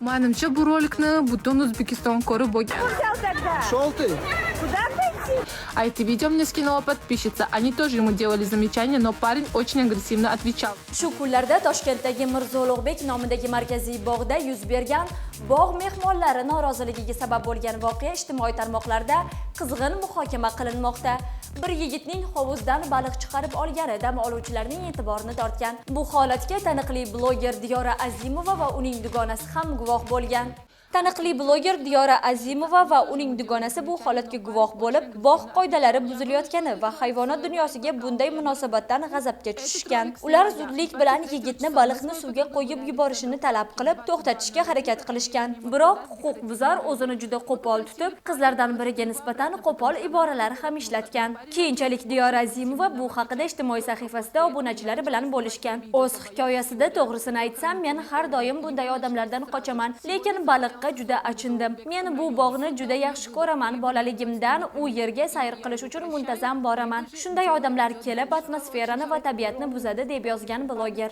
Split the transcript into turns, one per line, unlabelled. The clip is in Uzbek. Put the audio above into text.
Manimcha, bu rolikni butun O'zbekiston ko'rib bo'lgan.
Шел ты?
А это видео мне скинула подписчица. Они тоже ему делали замечания, но парень очень агрессивно отвечал.
Shu kunlarda Toshkentdagi Mirzo Ulug'bek nomidagi markaziy bog'da yuz bergan bog' mehmonlari noroziligiga sabab bo'lgan voqea ijtimoiy tarmoqlarda qizg'in muhokama qilinmoqda. Bir yigitning hovuzdan baliq chiqarib olgani dam oluvchilarning e'tiborini tortgan. Bu holatga taniqli bloger Diyora Azimova va uning dugonasi ham guvoh bo'lgan. Taniqli bloger Diyora Azimova va uning dugonasi bu holatga guvoh bo'lib, bog' qoidalari buzilayotgani va hayvonot dunyosiga bunday munosabatdan g'azabga tushishgan. Ular zudlik bilan yigitni baliqni suvga qo'yib yuborishini talab qilib, to'xtatishga harakat qilishgan. Biroq huquqbuzar o'zini juda qo'pol tutib, qizlardan biriga nisbatan qo'pol iboralar ham ishlatgan. Keyinchalik Diyora Azimova bu haqida ijtimoiy sahifasida obunachilari bilan bo'lishgan. O'z hikoyasida: "To'g'risini aytsam, men har doim bunday odamlardan qochaman, lekin baliqqa juda achindim. Men bu bog'ni juda yaxshi ko'raman. Bolaligimdan u yerga sayr qilish uchun muntazam boraman. Shunday odamlar kelib atmosferani va tabiatni buzadi", deb yozgan bloger.